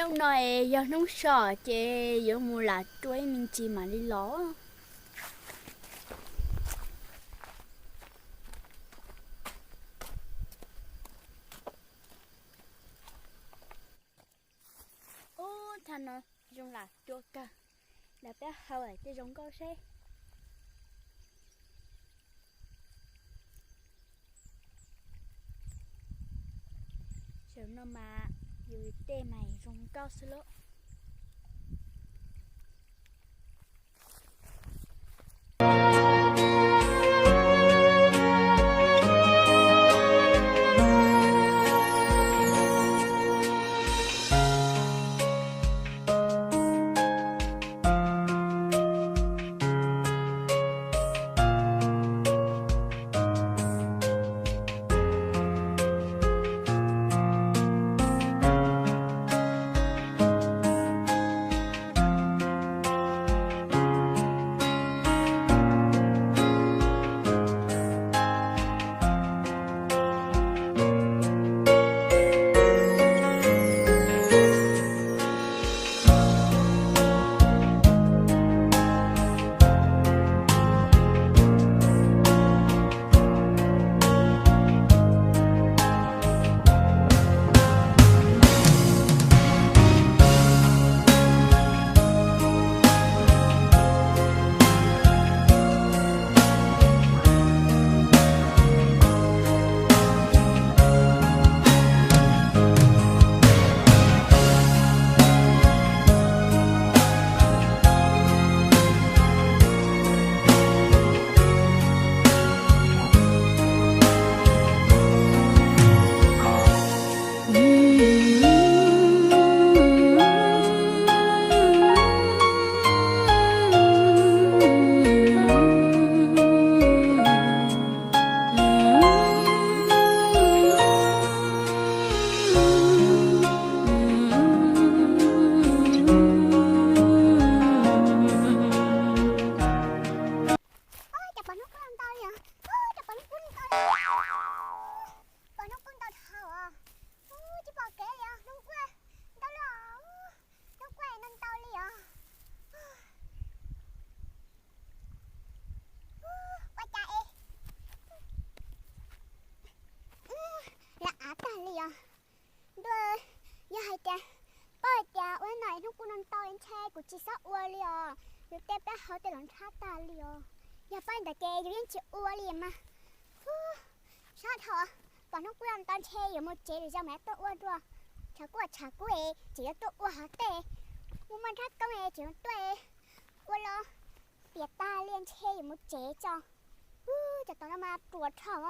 Hnub no es yog hnub so ces yuav mus lam tua ib me ntsis mam li los. Ub, thaum no zoo lam tua kawg, lam peb hau tej zoo nkauj seb. Zaum no mas yus tej mas zoo nkauj xwb lauj. Ub, cas pom hnub qub ntau li os. Ub, cas pom hnub qub ntau li. Pom hnub qub ntau dhau os. Ub, tsis pom kev li os, hnub qub ntau li os. Hnub qub ntau ntau li os. Ua cas es lam av tag li os. Ntuj, yog hais tias paub hais tias ua no hnub qub no ntau ntshe kuv tsis txhob ua li os. Yus tej plaub hau tej los ntshab tag li os. Yog paub li ntawd ces yus yeej tsis ua li mas. Sab dhau, pom hnub qub no ntau ntshe yuav mus tsev lwm zaus mam tuaj ua dua. Tshav kub tshav kub es tseem yuav tuaj ua hov tej. Mus muaj nrab koob es tseem yuav tuaj ua los piam tag li ntshe yuav mus tsev tso. Ub, cov tom no mas ruam dhau.